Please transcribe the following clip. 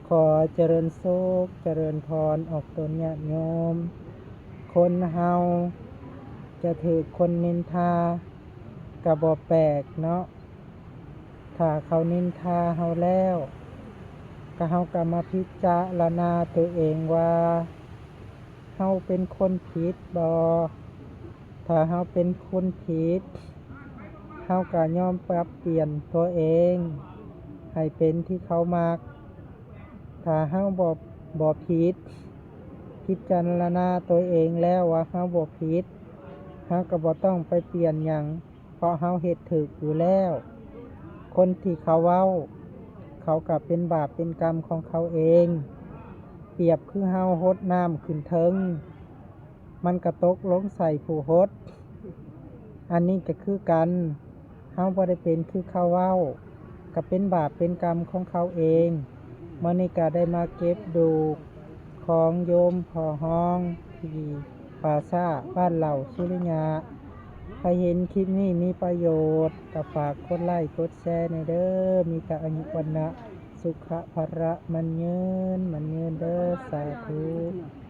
ຂໍຈະເລີນສຸກ ຈະເລີນພອນ ອອກຕົນຍາດໂຍມ. ຄົນເຮົາຈະຖືກຄົນນິນທາກະບໍ່ແປກເນາະ. ຖ້າເຂົານິນທາເຮົາແລ້ວ ກະເຮົາກະມາພິຈາລະນາໂຕເອງວ່າ ເຮົາເປັນຄົນຜິດບໍ່? ຖ້າເຮົາເປັນຄົນຜິດ ເຮົາກະຍອມປັບປ່ຽນຕົວເອງໃຫ້ເປັນທີ່ເຂົາມັກ. ຖ້າເຮົາບໍ່ ບໍ່ຜິດ ພິຈາລະນາຕົວເອງແລ້ວວ່າເຮົາບໍ່ຜິດ ເຮົາກະບໍ່ຕ້ອງໄປປ່ຽນຫຍັງ ເພາະເຮົາເຮັດຖືກຢູ່ແລ້ວ. ຄົນທີ່ເຂົາເວົ້າ ເຂົາກະເປັນບາບເປັນກຳຂອງເຂົາເອງ. ປຽບຄືເຮົາຫົດນ້ຳຂຶ້ນເທິງ ມັນກະຕົກລົງໃສ່ຜູ້ຫົດ. ອັນນີ້ກະຄືກັນ ເຮົາບໍ່ໄດ້ເປັນຄືເຂົາເວົ້າ ກະເປັນບາບເປັນກຳຂອງເຂົາເອງ. ມື້ນີ້ກະໄດ້ມາເກັບດູກຂອງໂຍມພໍ່ຮອງ ທີ່ປ່າຊ້າບ້ານເຫຼົ່າສຸລິຍະ. ໃຜເຫັນຄລິບນີ້ມີປະໂຫຍດ ກະຝາກກົດໄລ້ກົດແຊແດ່ເດີ. ມີແຕ່ອາຍຸວັນນະສຸຂະພະລະໝັ້ນຍືນ ໝັ້ນຍືນເດີ. ສາທຸ.